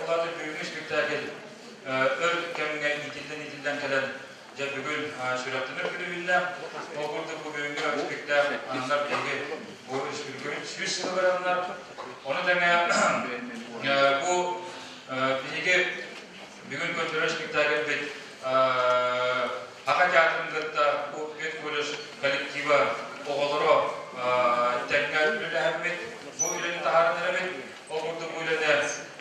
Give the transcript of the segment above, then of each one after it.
Ол аата бүгүҥҥү спектакль өр кэмҥэ иитиллэн-иитиллэн кэлэн, дьэ бүгүн сүрэхтэнэр күнү үүннэ. Ол курдук бу бүгүҥҥү спектакль ананар биһиги бу республикабыт 100 сылыгар ананар. Ону тэҥэ бу биһиги бүгүн көрдөрөр спектакльбит Саха театрын кытта бу педколледж коллектива оҕолоро тэҥҥэ үлэлэһэммит, бу үлэни таһааран эрэбит. Ол курдук бу үлэни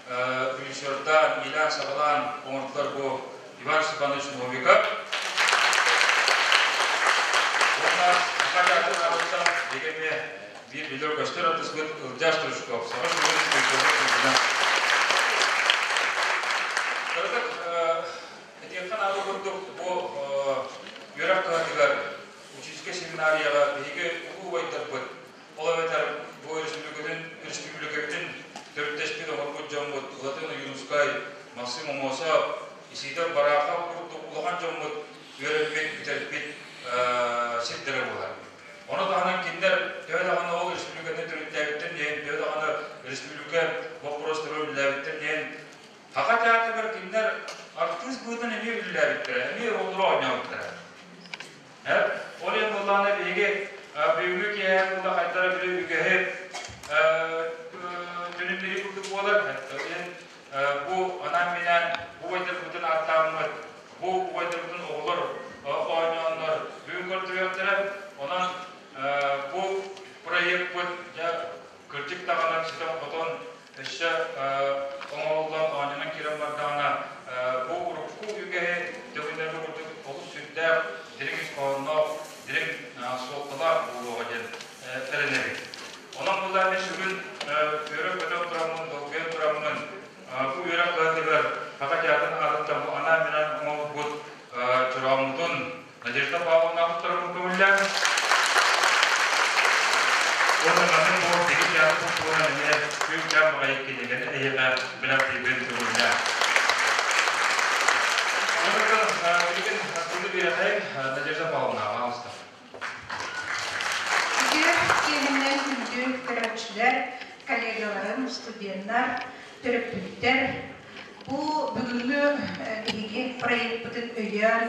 режиссердаан, иилээн-саҕалаан оҥордулар бу Иван Степанович Новиков. Уонна Саха театрын аатыттан биһиги эмиэ биир биллэр-көстөр артыспыт Ылдьаа Стручков, Саха сүрүн культуратын туйгуна. Кыратык Этиэххэ наада курдук, бу үөрэх кыһатыгар учительскай семинарияҕа биһиги улуу убайдарбыт, ол эбэтэр бу республикатын, республикабытын төрүттэспит оҥорбут дьоммут Латын Ойуунускай, Максим Аммосов, Исидор Барахов курдук улахан дьоммут үөрэммит, бүтэрбит сирдэрэ буолар. Ону таһынан кинилэр төһө даҕаны ол республиканы төрүттээбиттэр диэн, төһө даҕаны республика боппуруостарын үлэлээбиттэр диэн Саха театрыгар кинилэр артыыс быһыытынан эмиэ үлэлээбиттэрэ, эмиэ оҕолоро оонньообуттара. Ол иһин буоллаҕына биһиги бүгүҥҥү киэһэ буолла хайдара били үгэһи түнүннэрии курдук буолар. Ол иһин бу анаан-минээн бу убайдарбытын ааттааммыт, бу убайдарбытын оҕолор оонньооннор бүгүн көрдөрүөхтэрэ. Онон бу проекпыт дьэ кырдьык даҕаны ситэн-хотон өссө оҥоһуллан оонньонон киирэн бардаҕына бу урукку үгэһи төгүннэрбит курдук олус сүрдээх дириҥ ис хоһоонноох, дириҥ суолталаах буолуоҕа диэн эрэнэбит. Онон буллар мин сүгүн үөрэ-көтө тураммын, долгуйан тураммын бу үөрэх кыһатыгар Саха театрын аатыттан бу анаан-минээн оҥоһуллубут чорооммутун Надежда Павловна туттарыммын көҥүллээн. Уонна маннык буол биһиги театр туһунан эмиэ күн-кэм баҕайы кинигэни эһиэхэ бэлэхтиирбин көҥүллээн. Онон билигин тылы биэрэхэйин Надежда Павловна, пожалуйста. Үтүө киэһинэн күндү көрөөччүлэр, коллегаларым, студеннар, төрөппүттэр, Бу бүгүҥҥү биһиги проекпытын өйөөн,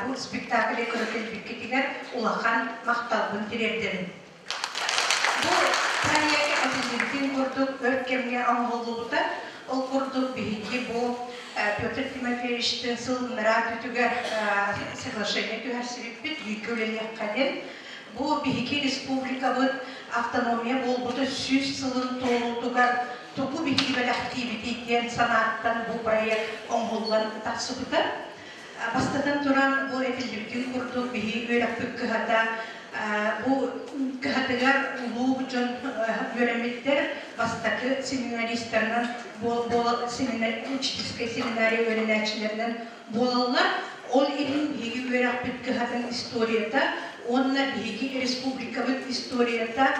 бу спектаклы көрө кэлбиккитигэр улахан махталбын тириэрдэбин. Бу проект этиллибитин курдук өр кэмҥэ оҥоһуллубута. Ол курдук биһиги бу Петр Тимофеевичтыын сыл ынараа өттүгэр соглашение түһэрсибиппит, бииргэ үлэлиэххэ диэн. Бу биһиги республикабыт автономия буолбута 100 сылын туолуутугар тугу биһиги бэлэхтиибитий диэн санааттан бу проект оҥоһуллан тахсыбыта. Бастатан туран, бу этиллибитин курдук, биһиги үөрэхпит кыһата бу кыһатыгар улуу дьон үөрэммиттэр, бастакы семинаристарынан учительскай семинария үөрэнээччилэринэн буолаллар. Ол иһин биһиги үөрэхпит кыһатын историята уонна биһиги республикабыт историята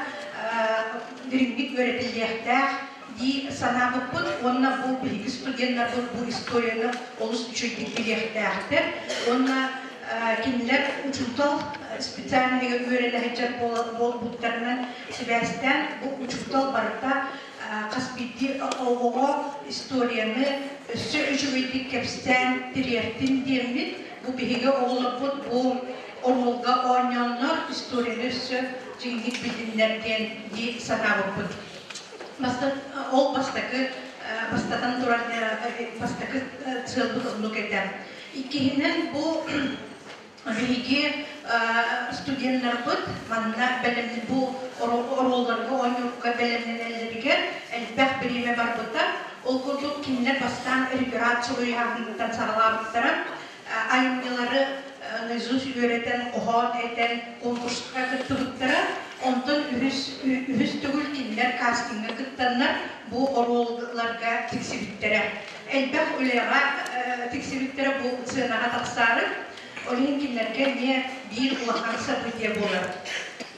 дириҥник үөрэтиллиэхтээх дии санаабыппыт уонна бу биһиги студеннарбыт бу историяны олус үчүгэйдик билиэхтээхтэр уонна кинилэр учуутал специальныйга үөрэнэ сылдьар буолбуттарынан сибээстээн бу учуутал барыта хас биирдии оҕоҕо историяны өссө үчүгэйдик кэпсээн тириэртин диэммит бу биһиги оҕолорбут бу оруолга оонньооннор историяны өссө дьиҥник билиннэр диэн дии санаабыппыт. Ол бастакы бастатан туран бастакы сыалбыт оннук этэ. Иккиһинэн бу биһиги студеннарбыт манна бу оруолларга оонньуурга бэлэмнэнэллэригэр элбэх бириэмэ барбыта. Ол курдук кинилэр бастаан реферат суруйааһыныттан саҕалаабыттара. Айымньылары наизусть үөрэтэн, хоһоон этэн конкурска кыттыбыттара. Онтон үһүс, үһүс төгүл кинилэр кастиҥҥа кыттаннар бу оруолларга тиксибиттэрэ. Элбэх үлэҕэ тиксибиттэрэ бу сыанаҕа тахсаары. Ол иһин кинилэргэ эмиэ биир улахан событие буолар.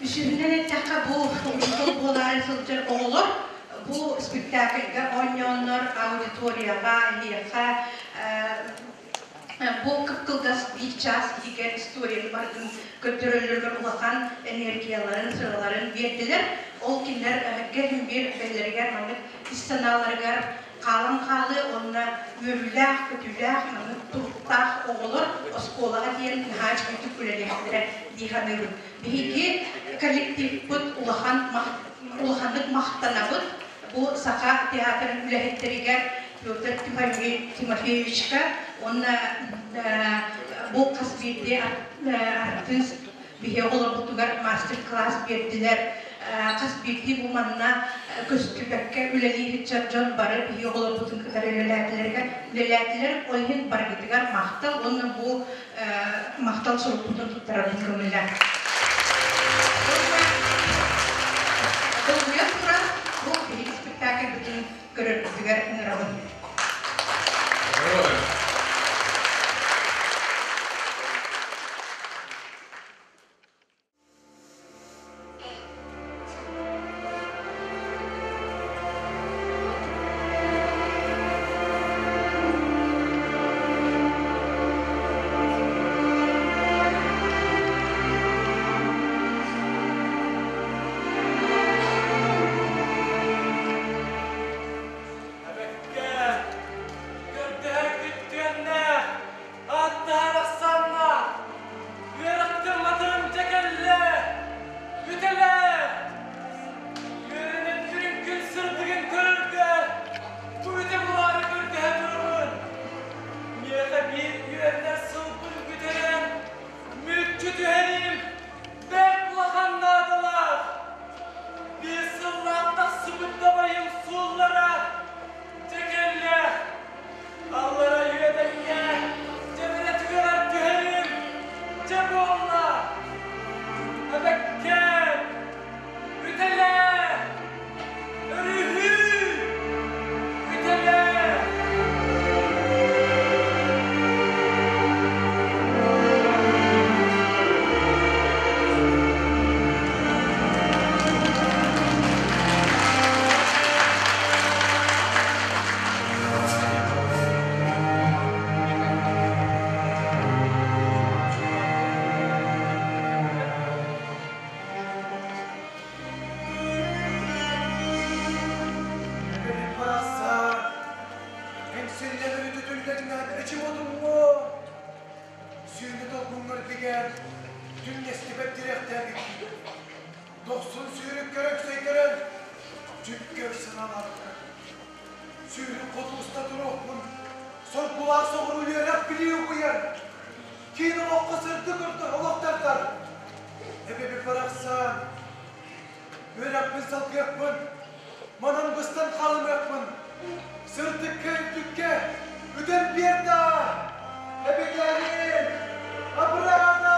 Үсүһүнэн эттэххэ, бу учуутал буолаары сылдьар оҕолор бу спектакльга оонньооннор аудиторияҕа, эһиэхэ бу кып-кылгас биир чаас иһигэр историяны барытын көрдөрөллөрүгэр улахан энергияларын, сыраларын биэрдилэр. Ол кинилэр кэлин биир бэллэригэр маннык ис санааларыгар хаалан хаалыа уонна үөрүүлээх, көтүүлээх, маннык туруктаах оҕолор оскуолаҕа диэн наһаа үчүгэйдик үлэлиэхтэрэ дии саныыбын. Биһиги коллективпыт улахан улаханнык махтанабыт бу Саха театрын үлэһиттэригэр Петр Тимофеевичка уонна бу хас биирдии артыыс биһиги оҕолорбутугар мастер-класс биэрдилэр. Хас биирдии бу манна көстүбэккэ үлэлиир ыччат дьон бары биһиги оҕолорбутун кытары үлэлээтилэргэ үлэлээтилэр. Ол иһин барыгытыгар махтал уонна бу махтал сурукпутун туттарарбын көҥүллээх. Долгуйан туран бу биһиги спектакльбытын көрөргүтүгэр ыҥырабын. Эбэккэ, көрдөһөр күттүөннээх, ааттаһар ахсааннаах, үөрэхтэн матырым дьэ кэллэ, бүтэлэ! Үөрэнэн үрүҥ күн сырдыгын көрөргө, бу бүтэ булаары көрдөһө турабын. Миэхэ биир үөрэнэр сылбын бүтэрэн, мүччү түһэриим бэрт улахан наадалаах. Биир сыллаах тахсыбыт дабайым суоллара дьэ кэллэ. Аллара үөдэҥҥэ дьэбэрэ түгэҕэр түһэрим дьэ буолла. Эбэккэм, бүтэлээ, өрүһүү, бүтэлээ. Эбэбит барахсан, эҥсиллэн өрүтүтүллэҥнээн эчим отуҥҥуо, сүүнэ долгуҥҥар бигэн, түҥнэстибэт тирэхтээбиккин. Дохсун сүүрүккэр өксөйдөрөн, дьүккэр санаалаабыккар. Сүүрүк хоту уста туруохпун, соргулаах соҕуруу үөрэх билии угуйар, киин олоххо сырдык олох тардар. Эбэбит барахсан, үөрэхпин салгыахпын, манан быстан хаалымыахпын, сырдыкка үрдүккэ үтэн биэр даа, эбэкээрим, абыраана!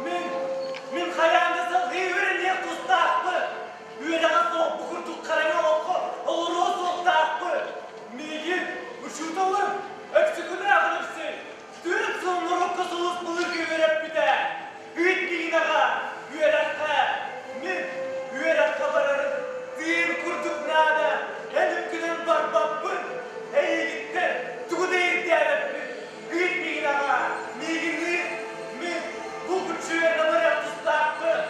Мин, мин хайаан да салгыы үөрэниэх тустаахпын. Үөрэҕэ суох бу курдук хараҥа олоххо олоруо суохтаахпын. Миигин учууталым Өксөкүлээх Өлөксөй түөрт сыл норуокка сулууспалыырга үөрэппитэ. Ыыт миигин аҕа, үөрэххэ. Мин үөрэххэ барарым тыын курдук наада. Эн үпкүнэн барбаппын. Эйигиттэн тугу да ирдээбэппин. Ыыт миигин аҕа, миигин ыыт. Мин бу күчүөрэ барар тустаахпын.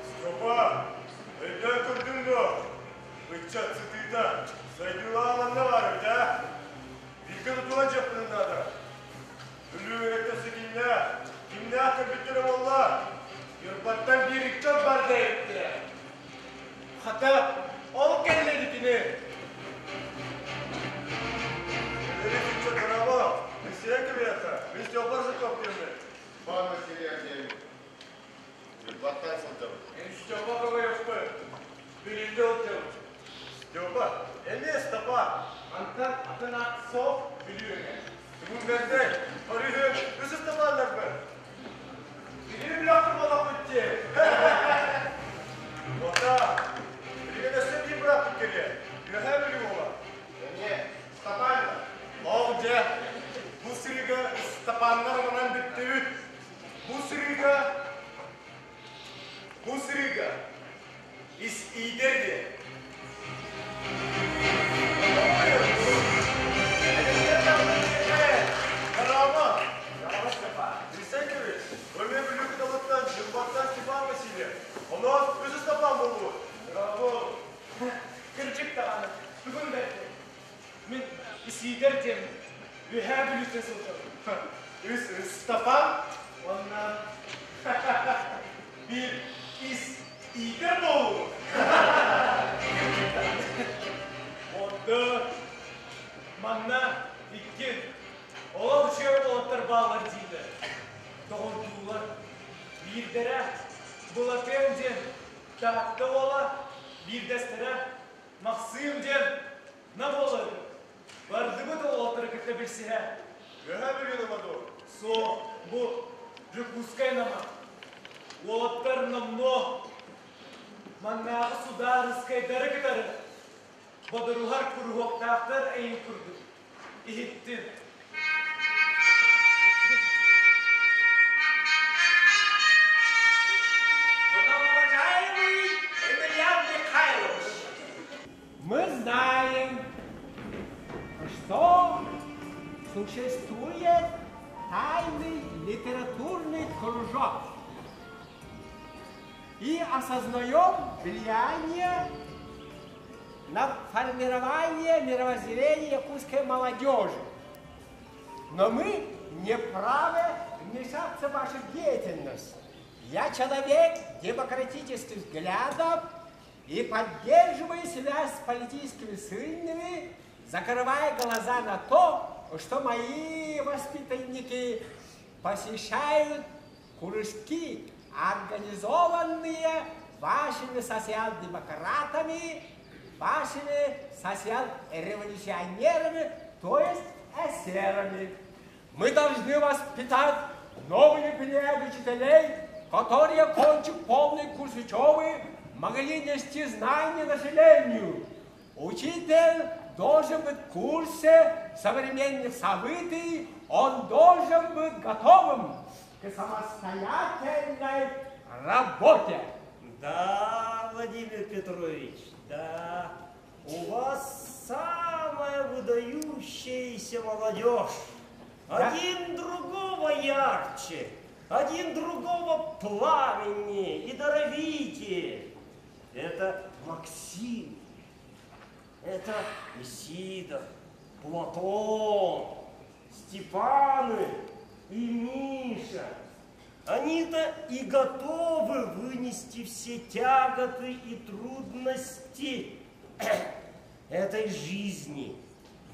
Степа, өйдөөн көрдүҥ дуо? Ыччат сытыыта, сайдыылаах манна баар эбит ээ. Бииргэ тутулан дьиэхпитин наада. Бүлүү өрөттө сикиннээх, кимнээх кэлбиттэрэ буолла? Ньурбаттан биир ыччат бар диэбиттэрэ. Хата, ол кэллэ итини. Өрүс ыччат браво! Быстрее кэлиэххэ, мин Степа Рыжиков диэммин. Пан Васильев диэн Ньурбаттан сылдьабыт. Мин Степа Ковалевпын. Бүлүүгэ сылдьабыт. Степа? Эмиэ Ыстапаан. Мантан атын аат суох Бүлүүгэ. Бүгүн бэрдэй, Париһы үс Ыстапааннарбын. Биһиги билэхпит буолахпыт дии. Ота, билигин өссө биир бырааппыт кэлиэ. Үөһээ Бүлүү уола. Эмиэ Степанна. Ол дьэ, бу сырыыга Степаннар манан бүттүбүт. Бу сырыыга, бу сырыыга ис иитэр диэн. Карама! Алексей Өлүө Бүлүү кыталыттан Дьылбаттан Степан Васильев. Онон үс Степан буолуо. Браво! Кырдьык даҕаны, бүгүн бэрт. Мин Исиидэр диэммин. Үөһээ Бүлүүттэн сылдьабын. Үс Степан Уонна биир ис иитэр буолуо. Онто манна икки олох үчүгэй уолаттар бааллар дииллэр. Доҕордуулар. Биирдэрэ Былатыан диэн Таатта уола, биирдэстэрэ Махсыым диэн Нам уола үһү. Бардыбыт уолаттары кытта билсиһэ. Үөһээ Бүлүү нама дуо? Суох, бу Дьокуускай нама. Уолаттар номнуо маннааҕы судаарыскайдары кытары бодоруһар куруһуоктаахтар эйин курдук иһиттим. Уважаемый Емельян Михайлович, мы знаем, что существует тайный литературный кружок и осознаем влияние на формирование мировоззрения якутской молодежи. Но мы не правы вмешаться в вашу деятельность. Я человек демократических взглядов и поддерживаю связь с политическими сильными, закрывая глаза на то, что мои воспитанники посещают кружки, организованные вашими социал-демократами, вашими социал-революционерами, то есть эсерами. Мы должны воспитать новые плеяды учителей, которые, кончив полный курс учебы, могли нести знания населению. Учитель должен быть в курсе современных событий, он должен быть готовым к самостоятельной работе. Да, Владимир Петрович, да, у вас самая выдающаяся молодежь. Один другого ярче, один другого пламеннее и даровитее. Это Максим, это Исидор, Платон, Степаны и Миша. Они-то и готовы вынести все тяготы и трудности этой жизни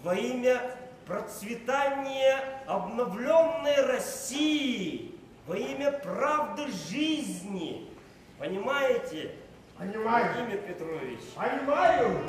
во имя процветания обновленной России, во имя правды жизни. Понимаете? Понимаю. Владимир Петрович. Понимаю.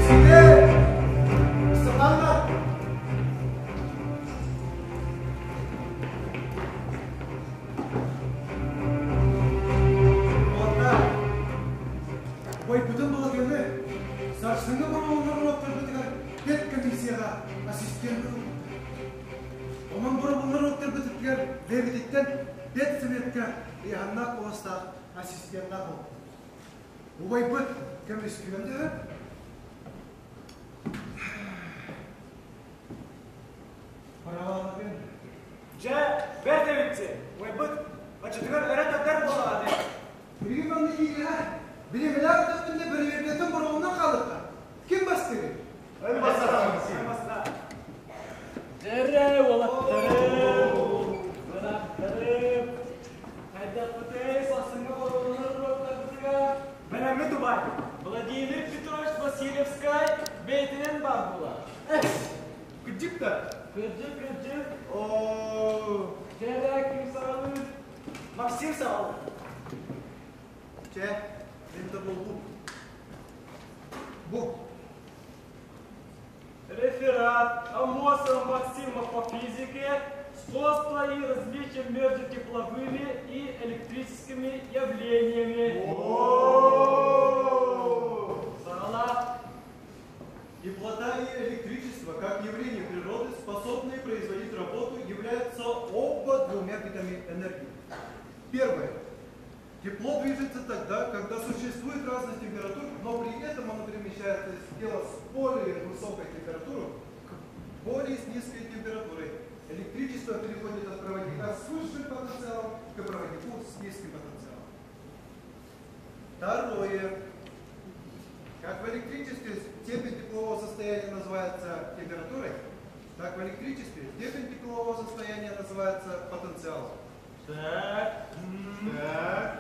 Сиде! Степанна! Уонна Бойбутун балаганы сарсыҥҥы боруобалар уруоктарбытыгар педкомиссияҕа ассистент ылбыттар. Онон боруобалар уруоктарбытыгар бэйэбититтэн педсоветка ыйаһыннаах куоластаах ассистеннаах буолбут. Убайбыт көмүскүөн да Паралаабын. Дьэ, бэрт эбит Убайбыт оччотугар өрө тардар буоллаҕа дии. Билигин манна иигэһэ, бириэмэлээх өттүнэ бөрүөргэтин боруогунан хаалыкка. Ким бастыгый? Эн бастаҕын. Дьэрэ уолаттарым, бырааттарым, хайдахпытый сарсыҥҥы боруонунар уруоктарбытыгар бэлэммит убай Владимир Петрович Васильевскай бэйэтинэн баар буолар. Кырдьык да? Кырдьык, кырдьык. Оо, Дьэрэ ким саҕалыыр? Максим саҕалыыр. Чэ, мин да буолбут. Бу. Реферат Амосова Максима по физике, сходство и различия между тепловыми и электрическими явлениями. Саҕалаа. Теплота и электричество, как явление природы, способные производить работу, являются оба двумя видами энергии. Первое. Тепло движется тогда, когда существует разность температур, но при этом оно перемещается из тела с более высокой температурой к более с низкой температурой. Электричество переходит от проводника с высшим потенциалом к проводнику с низким потенциалом. Второе. Как в электричестве степень теплового состояния называется температурой, так в электричестве степень теплового состояния называется потенциалом. Так. Так.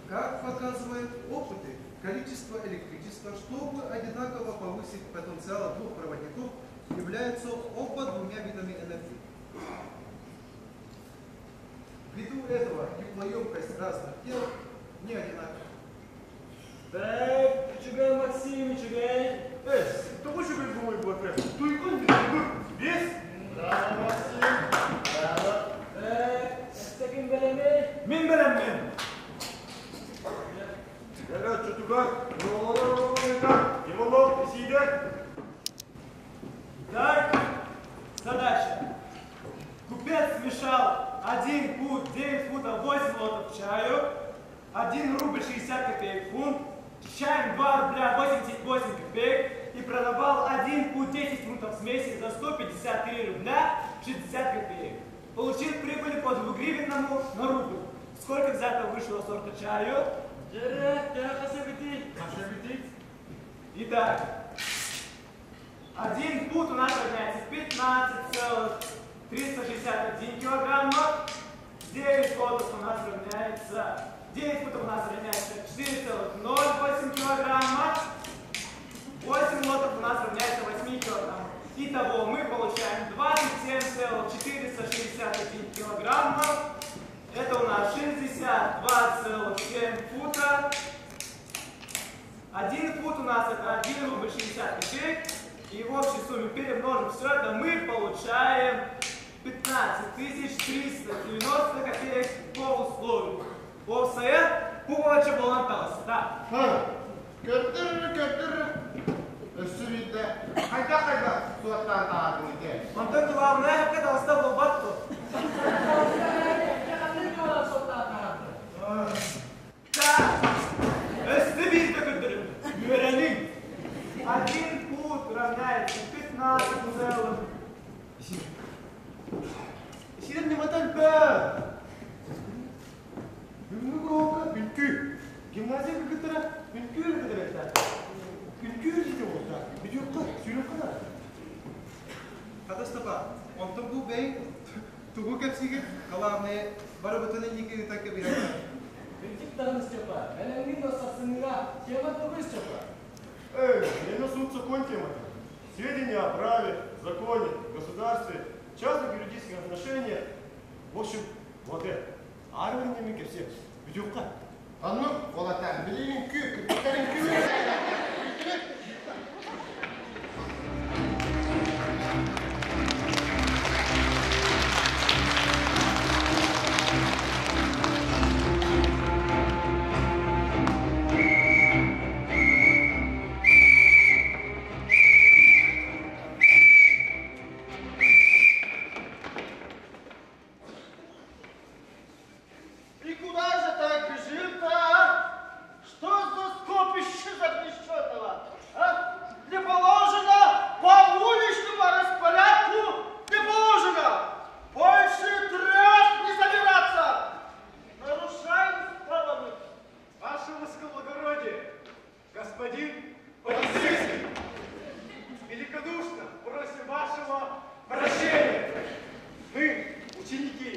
Как показывают опыты, количество электричества, чтобы одинаково повысить потенциал двух проводников, являются оба двумя видами энергии. Ввиду этого теплоемкость разных тел не одинакова. Так, үчүгэй Максим, үчүгэй. Эс, тоҕо үчүгэй буолуой буолла? Туйгун туйгун. Бес. Браво, Максим! Браво! Так, эстекин бэлэмий? Мин бэлэммин. Дьэ, чутугар, Иванов, Исидор. Так, задача. Купец смешал 1 пуд 9 фунтов 8 лотов чаю, 1 рубль 60 копеек фунт, с чаем 2 рубля 88 копеек и продавал 1 пуд 10 фунтов смеси за 153 рубля 60 копеек. Получил прибыль по двугривенному на рубль. Сколько взято высшего сорта чаю? Итак, один пуд у нас равняется 15,361 килограмма. 9 футов у нас равняется 9 футов у нас равняется 4,08 килограмма. 8 лотов у нас равняется 8 килограммам. Итого мы получаем 27,461 килограмма. Это у нас 62,7 фута. Один фут у нас это 1 рубль 60 копеек. И в общей сумме перемножим все это, мы получаем 15 390 копеек по условию. Уопсайа пуговача буолан да. Көрдөр, көрдөр. Өссө биирдэ. Хайда-хайда суоттаан таһаардыҥ ити. Онтон главное, как алста буолбат дуо. Так, өссө биирдэ көрдөрүм. Үөрэниҥ. Один пуд равняется 15 целых. Исидор ньымата элбэх. Бүгүҥҥү уруокка үҥкүү. Гимназия кыргыттара үҥкүү үөрэтэллэр. Үҥкүү үөрэтиитэ буолуохтаах. Бүтүөххэ, сүүрүөххэ наада. Хата Степан, онтон бу бэй тугу кэпсиигит? Главное, барыбытын инники ыыта кэбиһэр. Кырдьык даҕаны Степа, бэлэмҥин да сарсыҥҥыга тема тугуй Степа? Эй, миэнэ суут-сокуон темата. Сведения о праве, законе, государстве, частных юридических отношениях. В общем, вот это. Армияны кэпсиэ. Бүтүөххэ. Оннук, уолаттар, билигин үҥкүү, кыргыттар үҥкүүлүүр. И куда же так бежим-то, а? Что за скопище запрещенного? А? Не положено по уличному распорядку, не положено! Больше трех не собираться! Нарушаем, стало быть. Ваше высокоблагородие, господин полицейский, великодушно просим вашего прощения. Мы, ученики,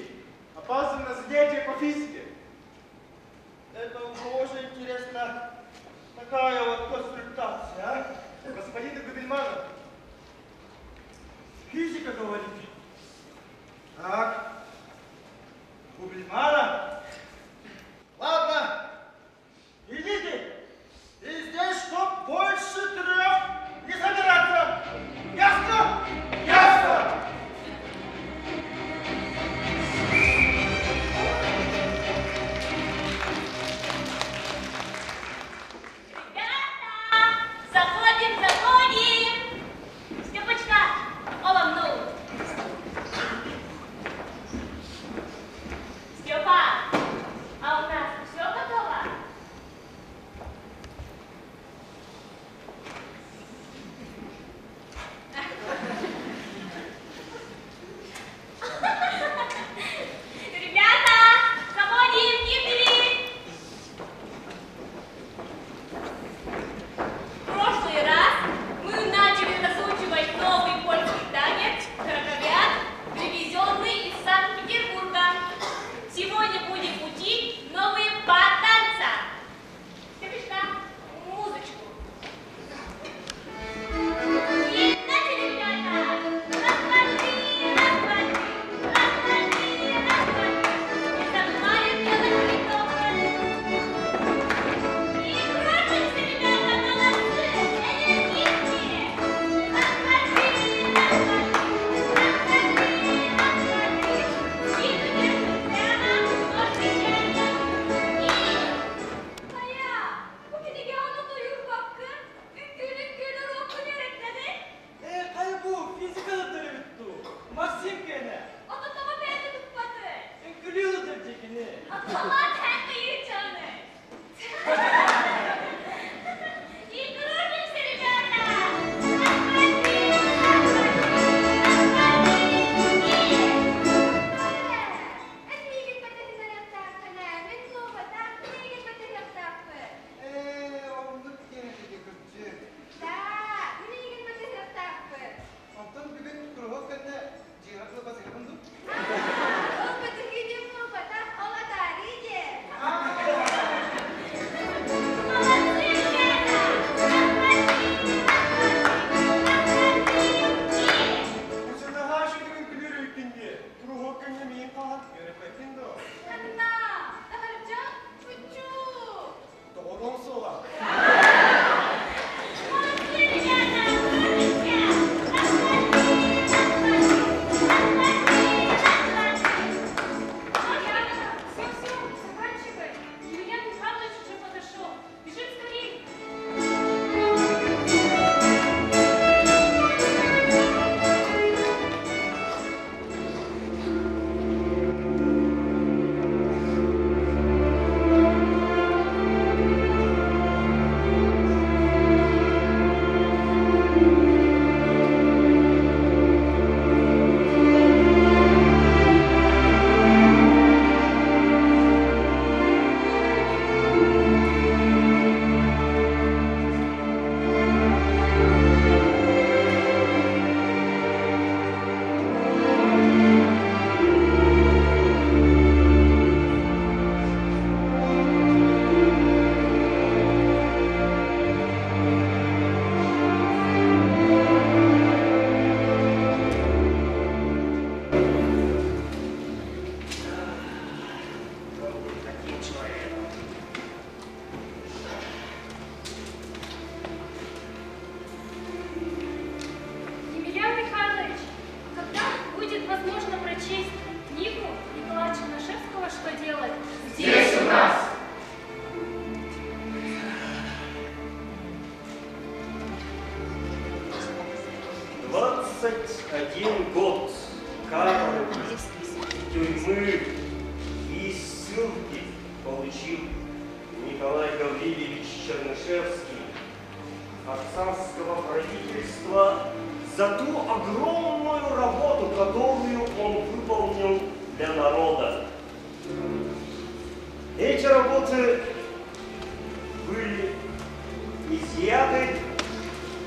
опаздываем на занятия по физике. Это у кого же, интересно, такая вот консультация, а? Господина Губельмана. Физика, говорите? Так, Губельмана? Ладно, идите. И здесь чтоб больше 21 год каторги, тюрьмы и ссылки получил Николай Гаврилевич Чернышевский от царского правительства за ту огромную работу, которую он выполнил для народа. Эти работы были изъяты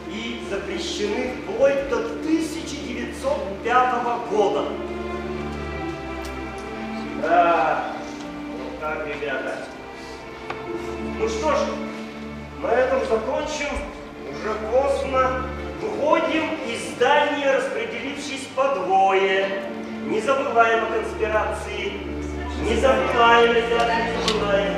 и запрещены вплоть до 1905 года. Да, вот так, ребята. Ну что ж, на этом закончим. Уже поздно. Выходим из здания, распределившись по двое. Не забываем о конспирации. Не забываем, ребята, не забываем.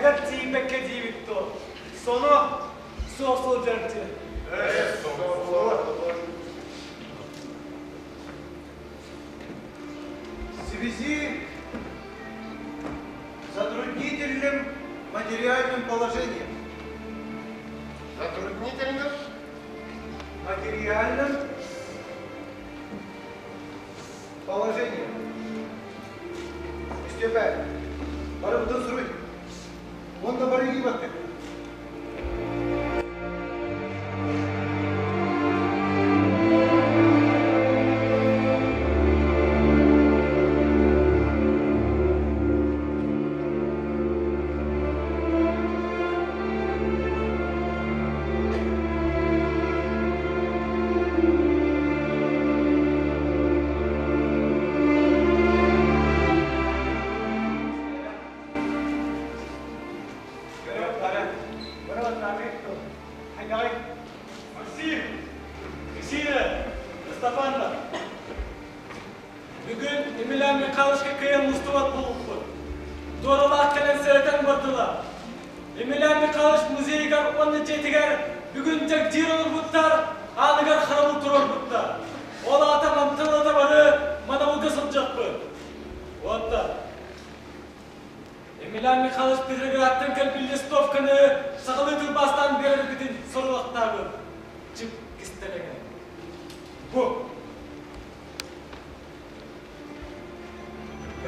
Хайдах тиийбэккэ диибит дуо? Соно суох сылдьар дии. В связи с затруднительным материальным положением. Затруднительным? Материальным положением. Степан, барыбытын суруй. Уонна бары илии Максим! Ксения! Степанна! Бүгүн Емельян Михайловичка кыайан мустубат буолбуппут. Туоралаах кэлэн сэрэтэн бардылар. Емельян Михайлович музейыгар уонна дьиэтигэр бүгүн дьэгдьиир олорбуттар, ааныгар харабыл туруорбуттар. Ол аата мантан ылата бары манабылга сылдьыахпыт. Уонна Емельян Михайлович Петроградтан кэлбит листовканы сахалыы тылбаастаан биэрэрбитин сорулахтаабыт. Чып кистэлэҥэ. Бу.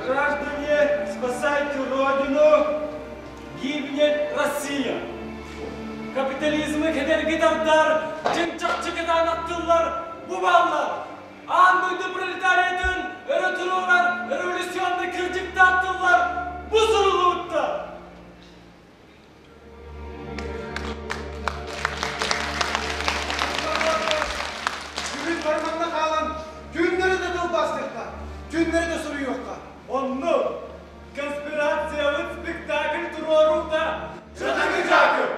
Граждане, спасайте Родину, гибнет Россия. Капитализмы кэдэрги тардар, дьиҥ-чахчы кытаанах тыллар бу бааллар. Аан дойду пролетариатын өрө туруорар революционный кырдьыктаах тыллар бу суруллубуттар. Бүгүн барманна хаалан түүннэри да тылбаастыахха, түүннэри да суруйуохха. Оннук конспирациябыт спектакль туруоруута Дьадаҥы Дьаакып!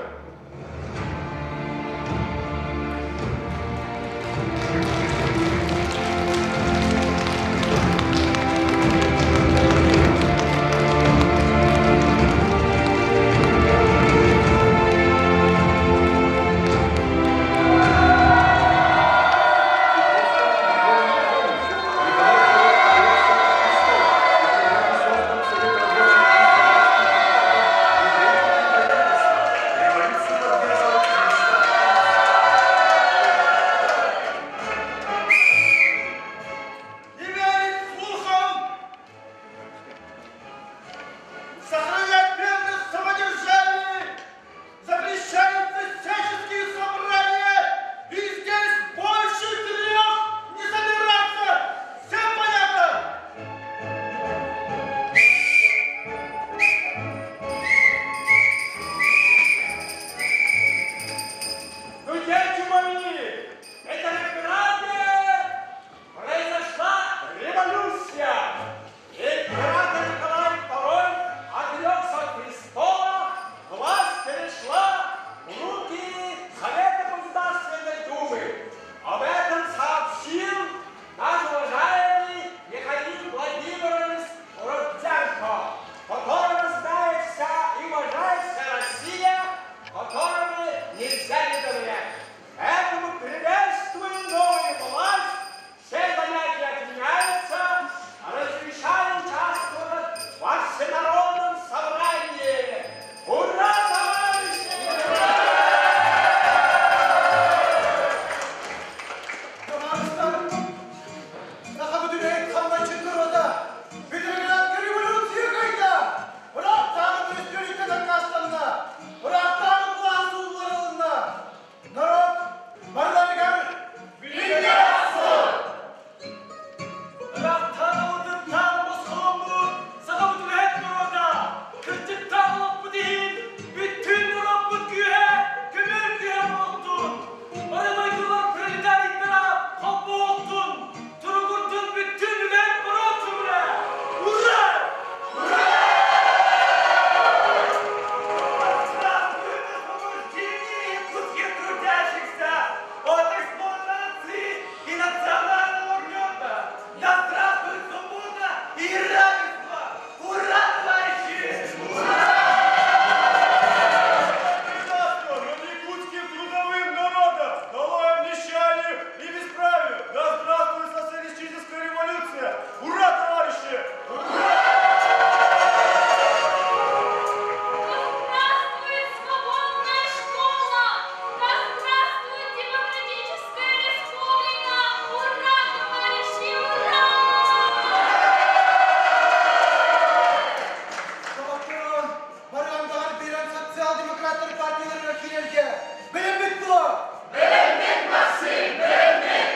Демократтар партияларыгар киирэргэ бэлэммит дуо? Бэлэммит, Максим, бэлэммит!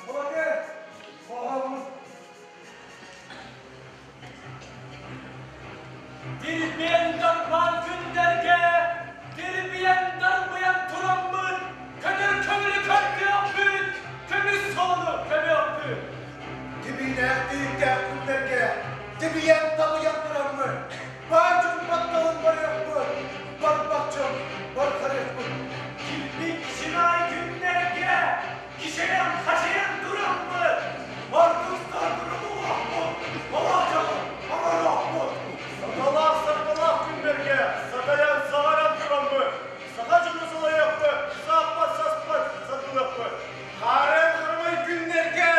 Молодец! Хоһооммут Дирбиэн дарбаан күннэргэ, дирбиэн дарбыйан тураммыт, көтөр көҥүлү көрдүөхпүт, көмүс суолу көмүөхпүт. Тибиилээх тиһиктээх күннэргэ тибийэн табыйан тураммыт, баай дьон батталын барыахпыт, барбах дьон барҕарыахпыт. Килбик кичинай күннэргэ кичэйэн-хачайан тураммыт, ордук соргуну булуохпут, олох дьолун оҥоруохпут. Саталаах саргылаах күннэргэ сатайан саҕаран тураммыт, саха дьону салайыахпыт, сааппат-саспат саргылыахпыт. Хаарыан харамай күннэргэ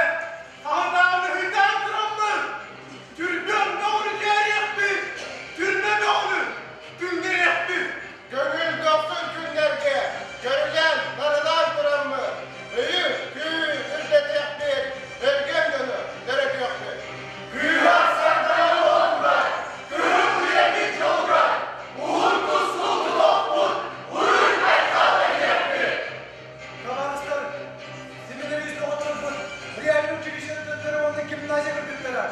хаһытаан ыһыытаан тураммыт, түргэн бөҕөнү кээриэхпит, түрмэ бөҕөнү түҥнэриэхпит. Көҥүл дохсун күннэргэ көрүлээн, нарылаан тураммыт, өйү, күүһү үрдэтиэхпит, өлгөм дьону төрөтүөхпүт. Күүһэ сардаҥа буоллар, кыһын үйэбит дьолугар, уһун тускул тутуохпут, уруй-айхал этиэхпит. Табаарыстар, семинарист оҕолорбут реальнай училищелары уонна гимназия кыргыттара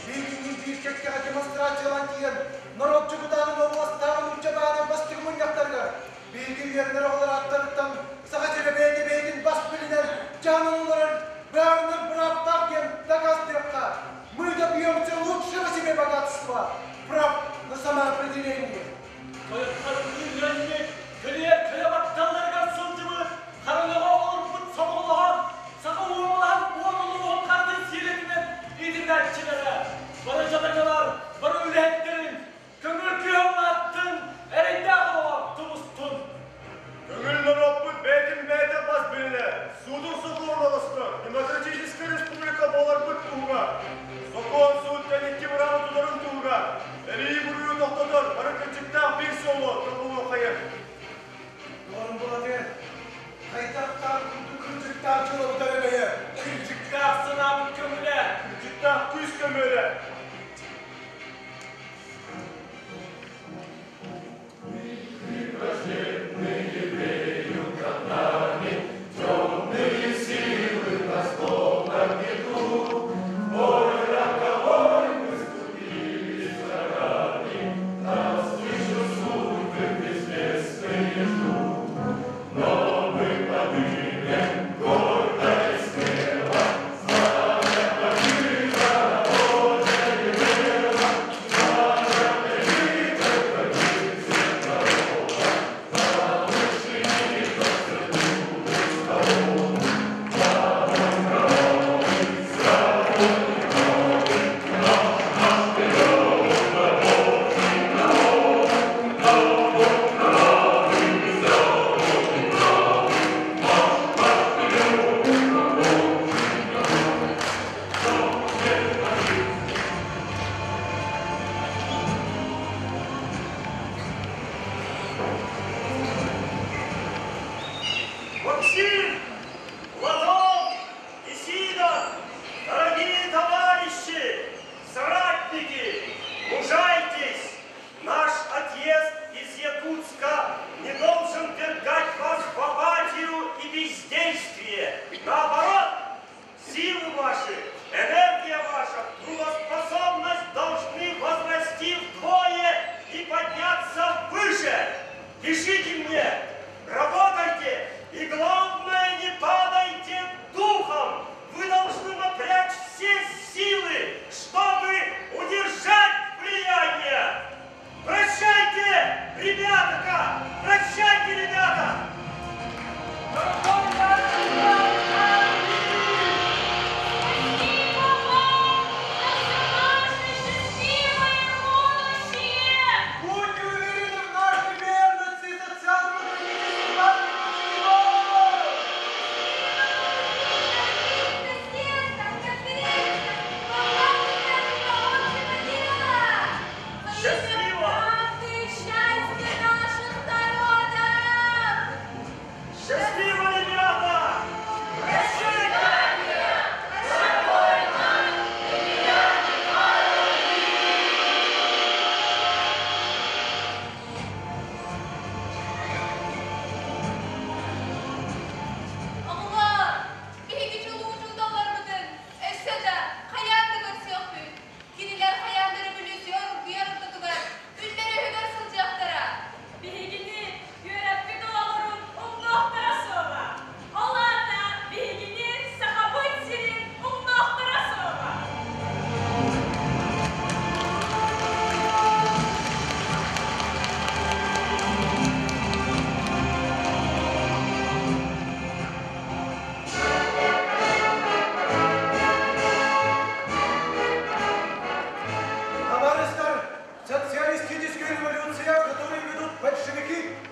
биһигини биир кэккэҕэ демонстрациялаан тиийэн норуот дьокутаатын уобаластааҕы нуучча баанын бастакы мунньахтарыгар биһиги үөрэнэр оҕолор ааттарыттан Саха сирэ бэйэтэ бэйэтин бас билинэр, дьаһанан олорор быһаарынар бырааптаах диэн дакаастыахха. Мы добьемся лучшего себе богатства, прав на самоопределение. Тойоттор үүннэрбит, көлүйэ көлө батталларыгар сылдьыбыт, хараҥаҕа олорбут сомоҕолоһон, саха уомалаһан уон улууһун харытын сиэрэтинэн иитиллээччилэрэ, бары дьадаҥылар, бары үлэһиттэрин, көҥүл күөх аттын, эрэйдээх оҕо тубустун. Көҥүл норуоппут бэйэтин бэйэтэ бас билинэ, суутун сокуон олостор, демократическай республика буоларбыт туһугар, сокуон суут кэнники бырааба тутарын туһугар, эрийи-буруйу тохтотор бары кырдьыктаах биир суолу тобулуоххайын. Доҕорум Булатыыр, хайдахтаах курдук кырдьыктаах дьыалабыт өрөгөйө! Кырдьыктаах санаабыт көҥүлэ! Кырдьыктаах күүс көмүөлэ! Максим, Платон и Сидор, дорогие товарищи, соратники, мужайтесь! Наш отъезд из Якутска не должен ввергать вас в апатию и бездействие. Наоборот, силы ваши, энергия ваша, трудоспособность должны возрасти вдвое и подняться выше. Пишите мне, работайте и, главное, не падайте духом. Вы должны напрячь все силы, чтобы удержать влияние. Прощайте, ребятка! Прощайте, ребята! Спасибо вам за все наше счастливое будущее! Будьте уверены в нашей верности социал-демократической партии большевиков! Съездах, конференциях, во благо нашего общего дела! Во имя Счастливо! правды и счастья наших народов!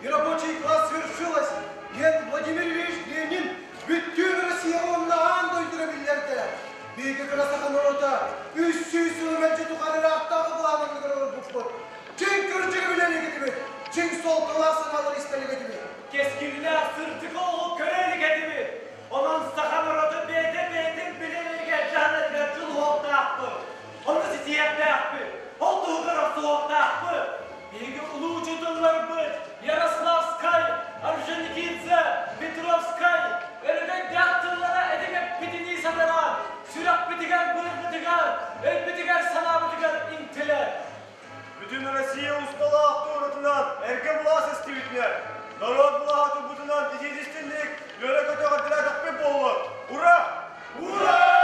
и рабочий класс свершилось, диэн Владимир Ильич Ленин бүттүүн Россия уонна аан дойдуга биллэрдэ. Биһиги кыра саха норуота 300 сыл мэлдьи тухары ыраахтааҕы былаанныгар олорбуппут. Чиҥ кырдьыгы билэр этибит, чиҥ суолталаах санаалары истэр этибит. Кэскиллээх сырдык олоҕу көрө илик этибит. Онон саха норуота бэйэтэ бэйэтин билэригэр дьаһанарыгар дьулуһуохтаахпыт. Ону ситиһиэхтээхпит. Ол туһугар охсуһуохтаахпыт. Биһиги улуу учууталларбыт Ярославскай, Орджоникидзе, Петровскай өрөгөйдөөх тыллара этиҥ эппитинии сатараан, сүрэхпитигэр-быарбытыгар, өйбүтүгэр-санаабытыгар иҥтилэр. Бүтүн Россия усталаах туоратынан эргэ былаас эстибитинэн, норуот былааһа турбутунан итиитистинник үөрэ-көтө эҕэрдэлээтэхпит буоллар! Ура! Ура!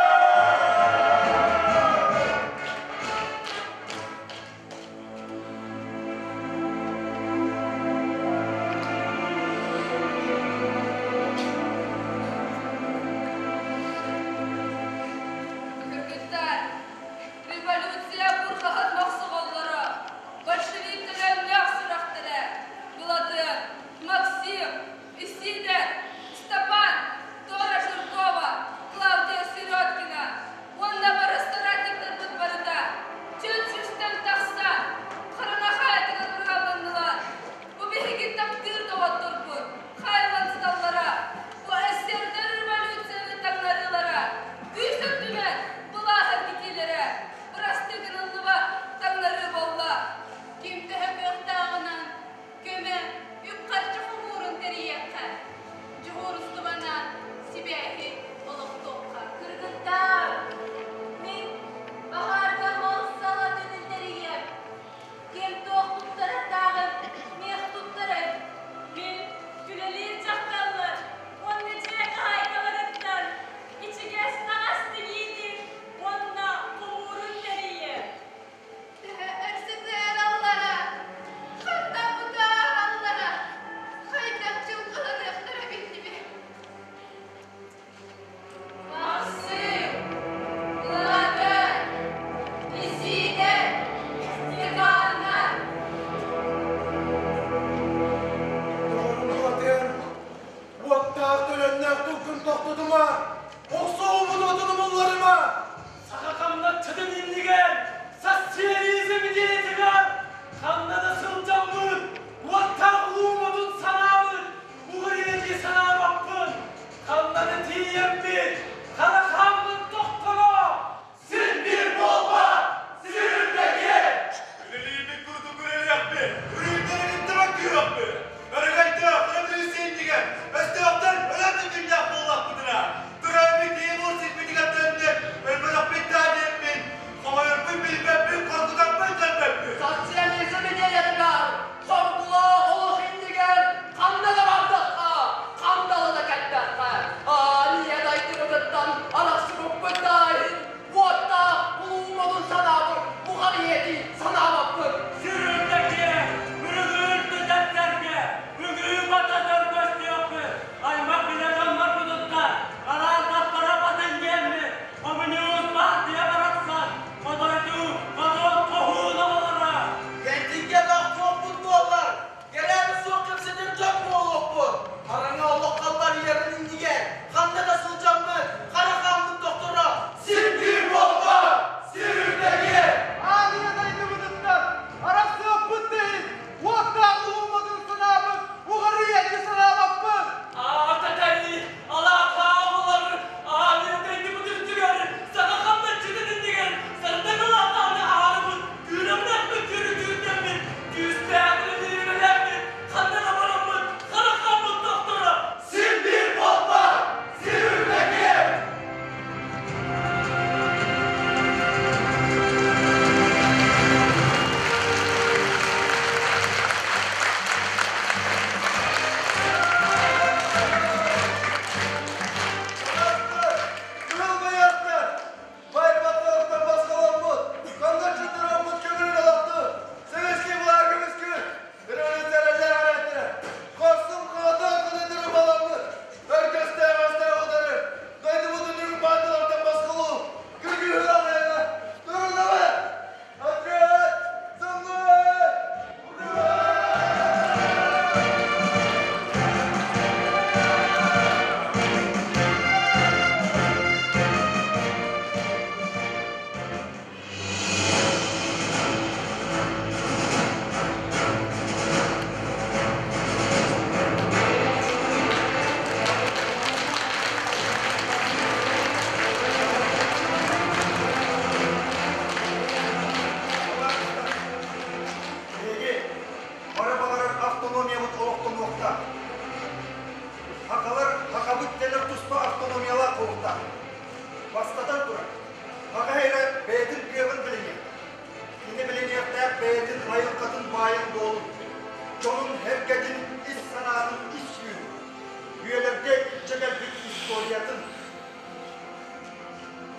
историятын.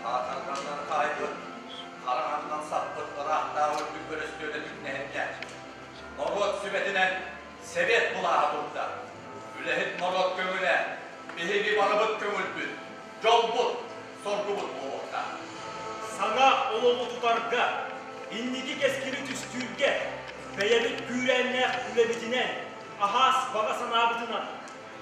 Хаатарданнан хаайбыт, хараҥаннан саппыт ыраахтааҕы үрдүк өрөстүөлэ түҥнэһиннэ. Норуот сүбэтинэн Сэбиэт былааһа турда. Үлэһит норуот көҥүлэ, биһиги барыбыт көҥүлбүт, дьолбут, соргубут буолуохтаах. Саҥа олоҕу тутарга, инники кэскили түстүүргэ бэйэбит күүрээннээх үлэбитинэн, аһаас баҕа санаабытынан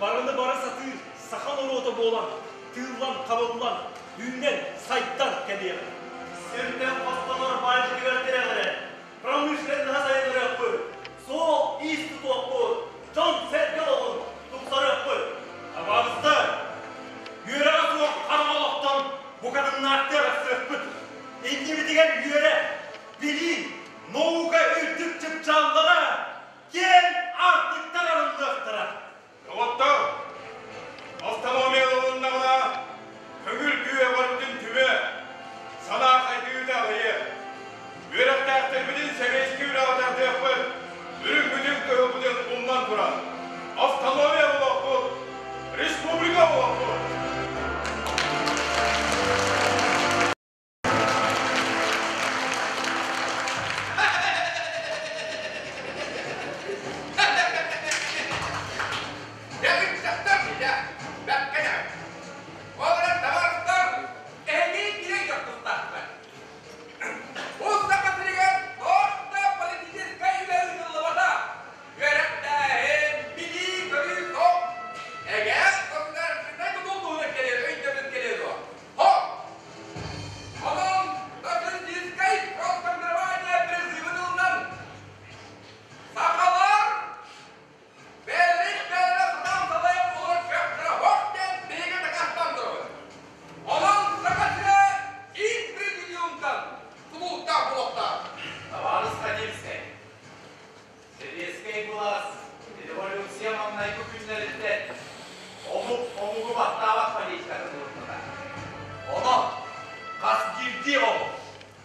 барыны бары сатыыр саха норуота буолан тыыллан-хабыллан, үүнэн, сайдан кэлиэҕэ. Сиртэн хостонор баайбытыгар тирэҕирэн, промышленноһа сайыннарыахпыт, суол-иис тутуохпут, дьон-сэргэ олоҕун тупсарыахпыт. Табаарыстар, үөрэҕэ суох хараҥа олохтон букатыннаахтыы арахсыахпыт. Иннибитигэр үөрэх, билии, наука үрдүк чыпчааллара киэҥ аартыктар арыллыахтара. Доҕоттор, автономия ылыннаҕына, көҥүл күүһэ барытын түмэ, санаа хайдыыта аҕыйыа. Үөрэхтээхтэрбитин сэбиэскэй үлэҕэ тардыахпыт, үрүҥмүтүн-кыһылбытын умнан туран, автономия буолуохпут, республика буолуохпут! Онон статистическай расформирование призывын ылынан, сахалар бэйэлэрин бэйэлэрэ сатаан салайан олорор кыахтара суох диэн биһиги дакаастаан турабыт. Онон Саха сирэ киин президиумтан тутулуктаах буолуохтаах. Табаарыс Ходимскай, Сэбиэскэй былаас революция маҥнайгы күннэриттэн омук омугу баттаабат политикатын ылыммыта. Онон хас биирдии омук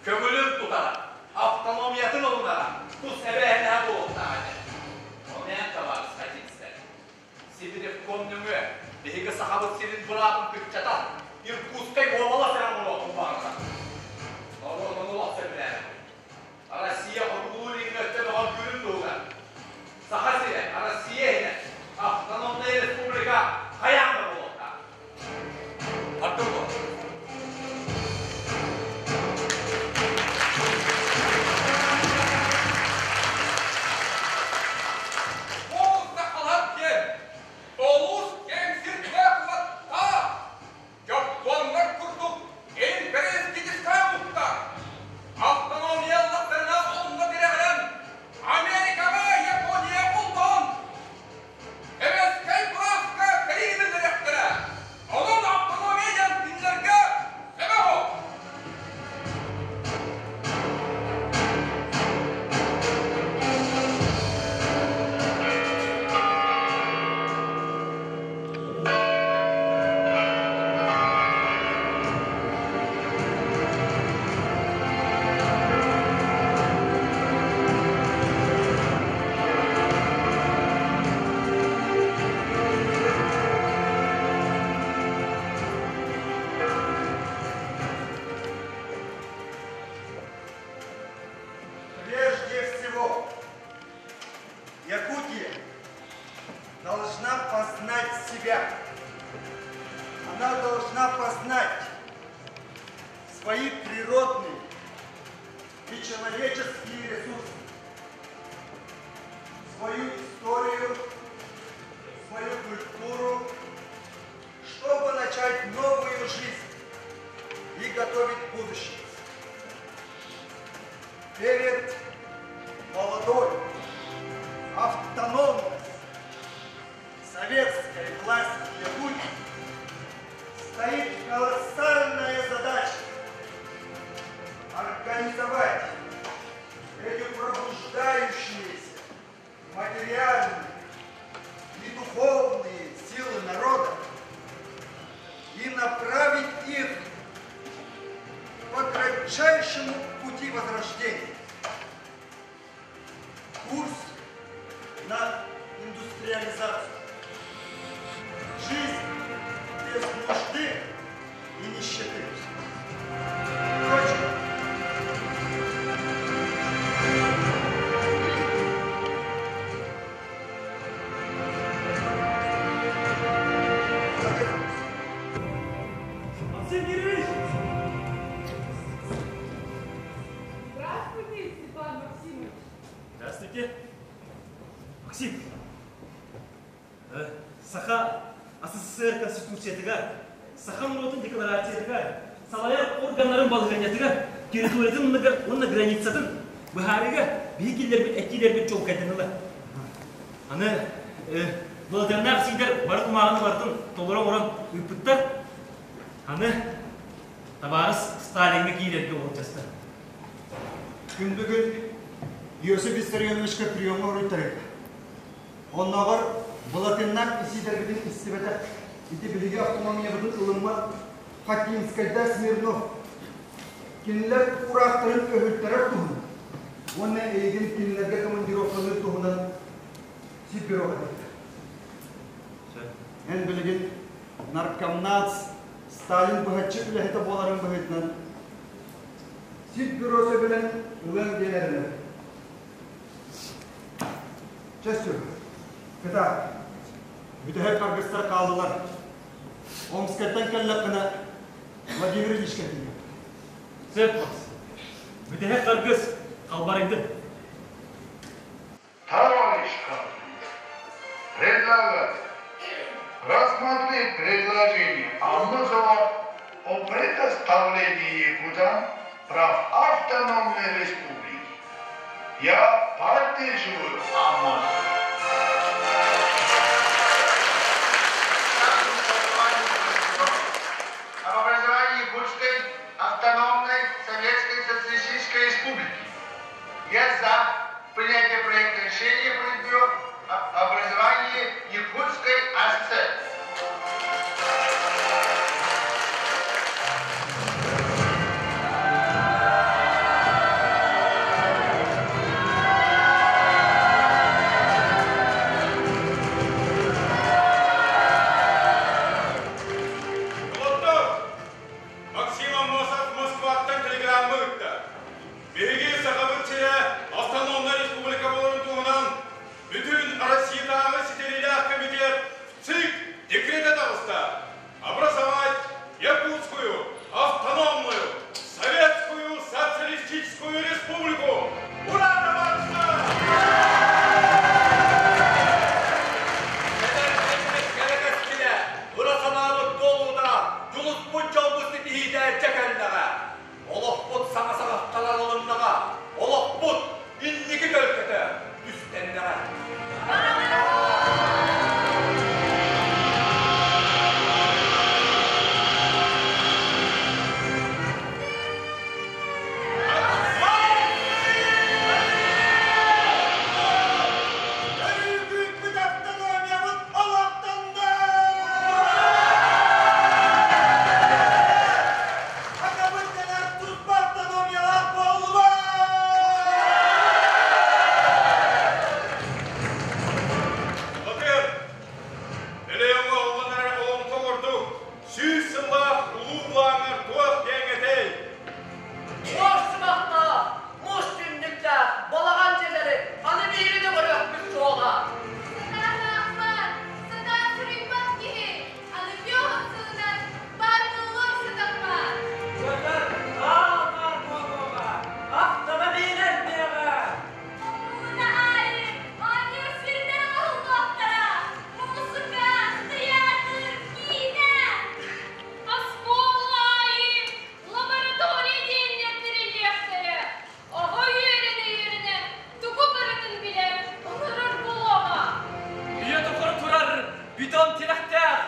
көҥүлүн тутара, автономиятын ылынара тус эбээһинэһэ буолуохтаах этэ. Ону эн, табаарыс Ходимскай, Сибиревком нөҥүө биһиги Сахабыт сирин быраабын кыччатан, Иркутскай уобалас эрэ оҥоруохпун баҕарара. Норуот ону олох сөбүлээбэт. Россия хотугулуу-илиҥҥи өттө бөҕөргүүрүн туһугар Саха сирэ Россия иһинэн автономнай республика хайаан да буолуохтаах. Артур Ол сахалар диэн олус кэҥсирдээх уоттаах Дьоппуоннар курдук империалистическай омуктар автономияллахтарына онно тирэҕирэн Америкаҕа Япония бултаан Советскай былааска сэрии биллэриэхтэрэ. Онон автономия диэн кинилэргэ сөбө суох. Прежде всего, Якутия должна познать себя. Она должна познать свои природные и человеческие ресурсы, свою историю, свою культуру, чтобы начать новую жизнь и готовить будущее. Перед молодой, автономной советской власти Якутии стоит колоссальная задача организовать эти пробуждающиеся материальные и духовные силы народа и направить их по кратчайшему пути возрождения. Курс на индустриализацию. Жизнь без нужды. Саха СССР Конституциятыгар, саха норуотун декларациятыгар, салайар органнарын балаһыанньатыгар, территориятын мыныгар уонна границатын быһаарыыга биһи киллэрбит этиилэрбит чуолкайданылар. Аны Былатыаннаах Сиидэр бары кумааҕыны барытын толоро оҥорон ыыппыттар. Аны табаарыс Сталиҥҥа киирэргэ уолдьаста. Күн бүгүн Иосиф Виссарионовичка приемҥа уруйтарыга. Оннооҕор Былатыннаах Исидорбытын истибэтэх, ити биһиги автономиябытын ылыммат Хатинскайда Смирнов кинилэр уураахтарын өһүлтэрэр туһунан уонна эйигин кинилэргэ командировкалыыр туһунан Сибирова эттэ. Эн билигин наркомнац Сталин быһаччы үлэһитэ буоларын быһыытынан Сиббюро сөбүлэҥ ылыаҥ диэн эрэнэр. Чэ, сүр. Кытаат. Бүтэһик харгыстар хааллылар. Омскайтан кэллэххинэ Владимир Ильичка тиийиэм. Сөп, Макс. Бүтэһик харгыс халбарыйдын. Товарищ предлагаю рассмотреть предложение Аммосова о предоставлении якутам прав автономной республики. Я поддерживаю Аммосова. Об образовании Якутской автономной Советской Социалистической Республики. Я за принятие проекта решения Политбюро об образовании Якутской АССР. Доҕоттор, Максим Аммосов Москваттан телеграмма ыытта. Биһиги Сахабыт сирэ автономнай республика буоларын туһунан бүтүн Россиятааҕы ситэриилээх комитет ЦИК декретэ таҕыста. Образовать Якутскую автономную Советскую Социалистическую Республику! Ура, товарищи! Кэлэ ыра санаабыт туолуута, дьулуспут дьолбут ситиһиитэ дьэ кэллэҕэ. Олохпут саҥа саҕахтанан ылыннаҕа, олохпут инники төлкөтө түстэннэҕэ. Өрүүкүүппүт автономиябыт олохтонно! Акабыт дэнэр туспа автономиялаах буоллубут! Батыр, Элеоҥҥо оллонор олоҥхо курдук 100 сыллаах улуу былааҥҥар туох диэҥ этэй? Муос сыбахтаах, муус түннүктээх балаҕан дьиэлэри аны биири да көрүөхпүт суоҕа. Сатаан аахпат, сатаан суруйбат киһи аны түөһүн сылынан баатыллыан сатаммат. Көтөр аал баар буолуоҕа, автомобиль элбиэҕэ. Хомууна аайы оонньуур сирдэр оҥоһуллуохтара. Муусука, тыйаатыр, киинэ. Оскуола аайы лаборатория диэннэр тэриллиэхтэрэ. Оҕо үөрэнэ-үөрэнэ тугу барытын билэн оҥорор буолуоҕа. Үйэ тухары турар бетон тирэхтээх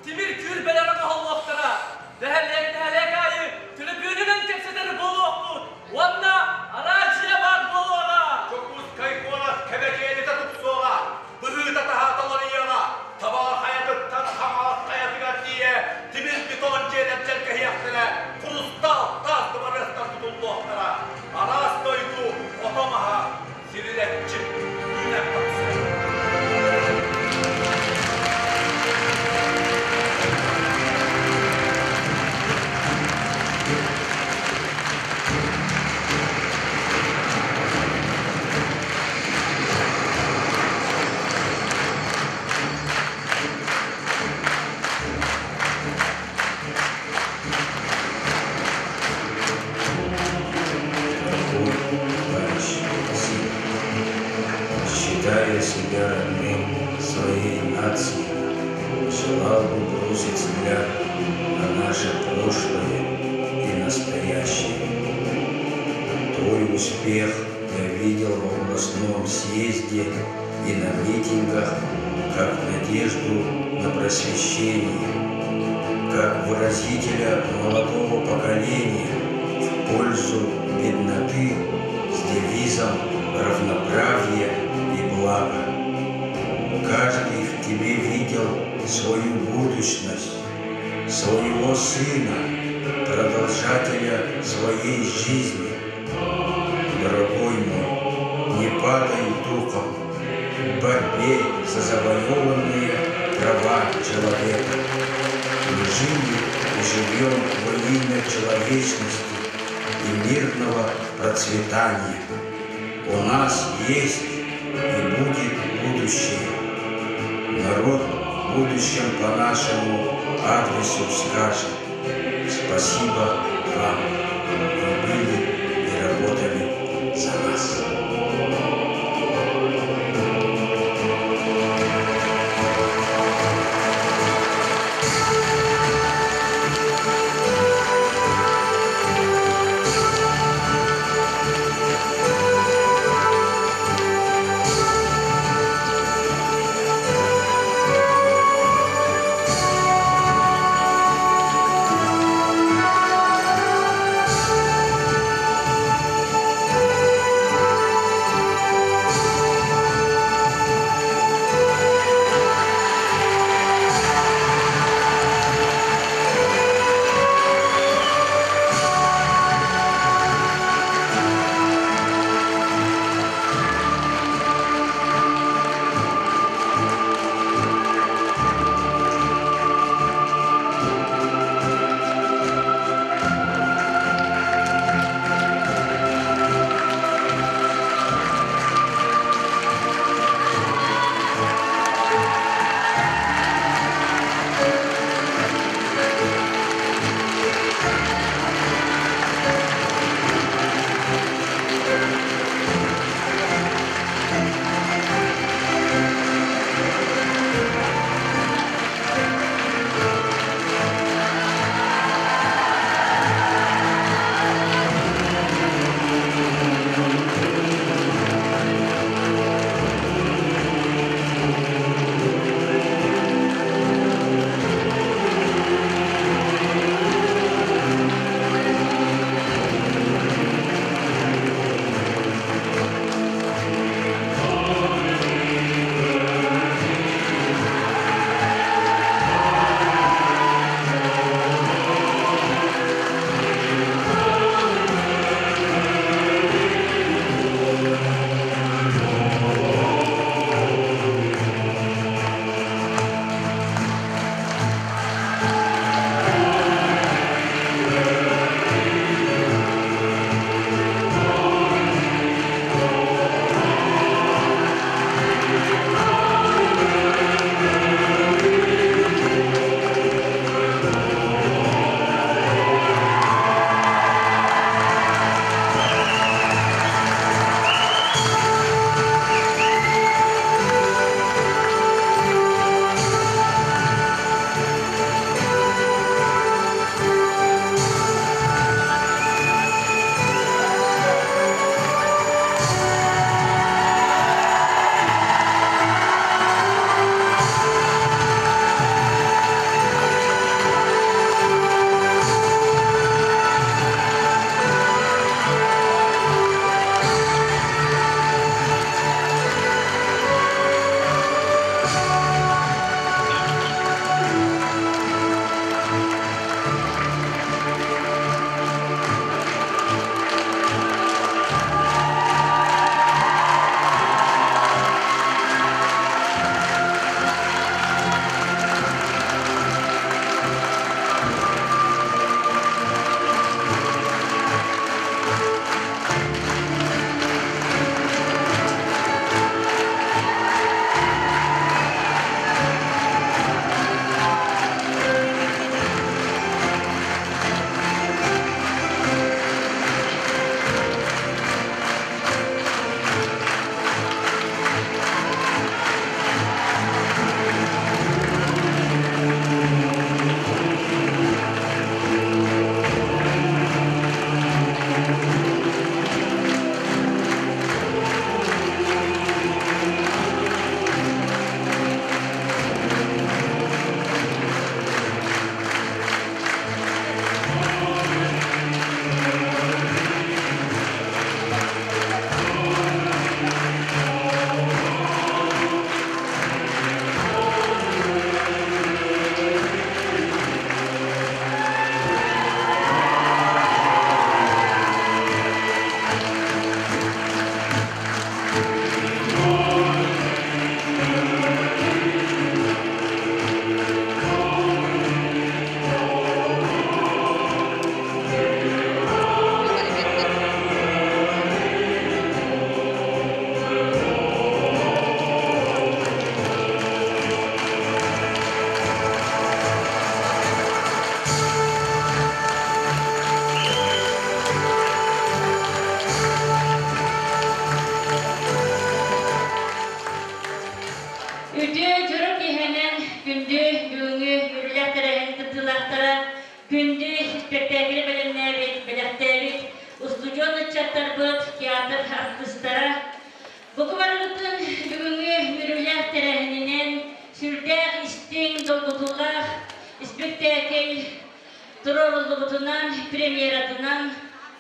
тимир күрбэлэр оҥоһуллуохтара. Нэһилиэк-нэһилиэк аайы төлөпүөнүнэн кэпсэтэр буолуохпут уонна араадьыйа баар буолуоҕа. Дьокуускай куорат кэбэкиэнитэ тупсуоҕа, быһыыта-таһаата уларыйыаҕа, Табаҕа хайатыттан Хаҥалас хайатыгар тиийэ тимир бетон дьиэлэр дьэргэһиэхтэрэ, хрустал таас дыбарыастар тутуллуохтара, араас дойду ото маһа сирилэччи үүнэн тахсыа. нации, желал бы бросить взгляд на наше прошлое и настоящее. Твой успех я видел в областном съезде и на митингах как надежду на просвещение, как выразителя молодого поколения в пользу бедноты с девизом равноправия и блага. Каждый в тебе видел свою будущность, своего сына, продолжателя своей жизни. Дорогой мой, не падай духом в борьбе за завоеванные права человека. Мы жили и живем во имя человечности и мирного процветания. У нас есть и будет будущее. Народ в будущем по нашему адресу скажет спасибо вам. Вы были и работали за нас. дьоро киэһэнэн күндү бүгүҥҥү үөрүүлээх тэрээһин кыттыылаахтара, күндү испэктээкили бэлэмнээбит, бэлэхтээбит устудьуон ыччаттарбыт, театр артыыстара, Бука барыбытын бүгүҥҥү үөрүүлээх тэрээһининэн сүрдээх истиҥ, долгутуулаах испэктээкил туруоруллубутунан, премьератынан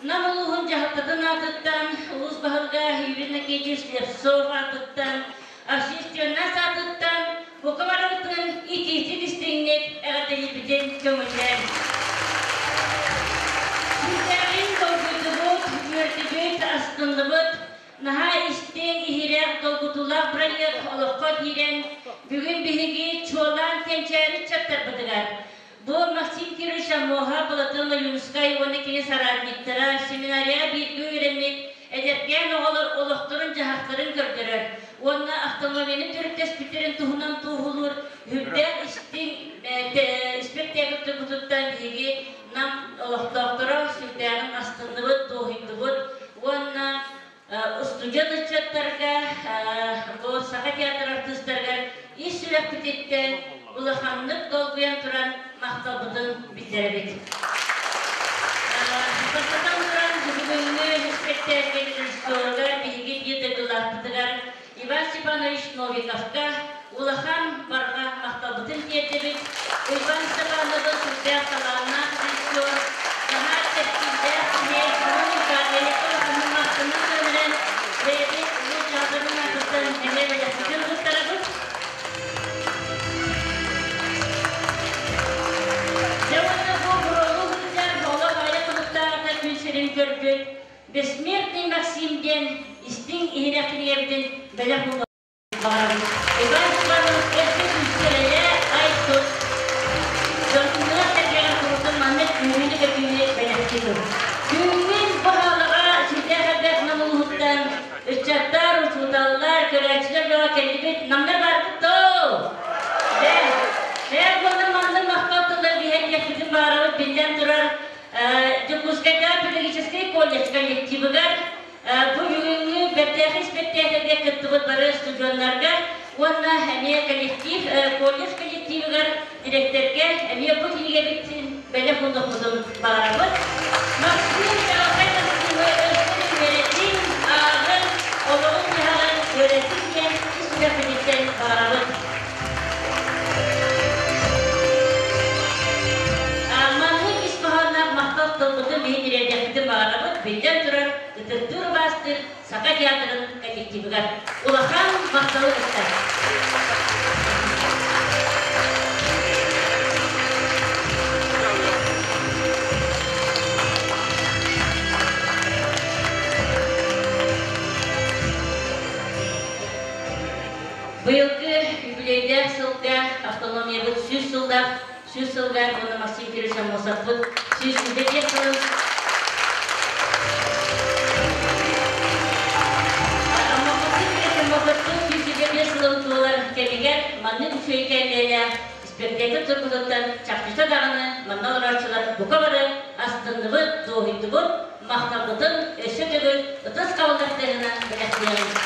Нам улууһун дьаһалтатын аатыттан, улуус баһылыга Юрий Иннокентьевич Слепцов аатыттан, общественность аатыттан бука барыбытын итиитик истиҥник эҕэрдэлиирбитин көҥүллээн. Сүрдээҕин долгуйдубут, үөрдүбүт, астынныбыт. Наһаа истиҥ, иһирэх, долгутуулаах бырайыак олоххо киирэн, бүгүн биһиги чуолаан кэнчээри ыччаттарбытыгар Бу Максим Кирович Аммоха, Платон Ойуунускай уонна кини соратниктара семинарияҕа бииргэ үөрэммит эдэркээн оҕолор олохторун-дьаһахтарын көрдөрөр уонна автономияны төрүттэспиттэрин туһунан туоһулуур үрдээх истиҥ испэктээкил турбутуттан биһиги Нам олохтоохторо сүрдээҕин астынныбыт, дуоһуйдубут уонна устудьуон ыччаттарга бу Саха театр артыыстарыгар ис сүрэхпититтэн улаханнык долгуйан туран махталбытын биллэрэбит. Бастатан туран, бүгүҥҥү испэктээкил режиссеругар биһиги биир дойдулаахпытыгар Иван Степанович Новиковка улахан барҕа махталбытын тиэрдэбит. Иван Степановы сүрдээх талааннаах режиссер, наһаа кэскиллээх киһи, онон Ивановичка улаханнык махтанан туран бэйэбит улуу театрын аатыттан эмиэ бэлэхпитин туттарабыт. Дьэ уонна бу буруолуу сылдьар олох аҕыйах хонуктааҕыта күн сирин көрбүт Бессмертный Максим диэн истиҥ иһирэх кинигэбитин бэлэх баҕарабыт. Иван Степанович өссө күүскэ ай-тут. Дьонугар сэргэҕэр курутун маннык үөрүүнү-көтүүнү бэлэхтии тур. Түүҥҥүн бу хаалаҕа сүрдээх элбэх Нам улууһуттан ыччаттар, учууталлар, көрөөччүлэр бөҕө кэллибит. Намнар баарбыт доо! Дэ, эр буолан маннык махтал тыллар биһиэхпитин баҕарабыт биллэн турар Дьокуускайдааҕы педагогическай колледж коллективыгар бу бүгүҥҥү бэртээхэй испэктээкилгэ кыттыбыт бары устудьуоннарга уонна эмиэ коллектив колледж коллективыгар дириэктэргэ эмиэ бу кинигэбитин бэлэх уунуохпутун баҕарабыт. Максим чаҕылхай Максимы өссө үөрэтиҥ, ааҕыҥ, олоҕун-дьаһаҕын үөрэтиҥ диэн ис сүрэхпититтэн баҕарабыт. Маннык ис хоһоонноох махтал тылбытын биһи тириэрдиэхпитин баҕарабыт, биллэн турар, ытыктыыр убаастыыр Саха театрын коллективыгар улахан махталы кытта. Быйылгы үбүлүөйдээх сылга автономиябыт 100 сыллаах 100 сылга уонна Максим Кирович Аммосовпут 125 сылын Максим Кирович Аммосовпут 125 сылын туолар кэмигэр маннык үчүгэй кэллиэлээх испэктээкил турбутуттан чахчыта даҕаны манна олорооччулар бука бары астынныбыт, дуоһуйдубут, махталбытын өссө төгүл ытыс хабыллар тыаһынан бэлэхтиэҕиҥ.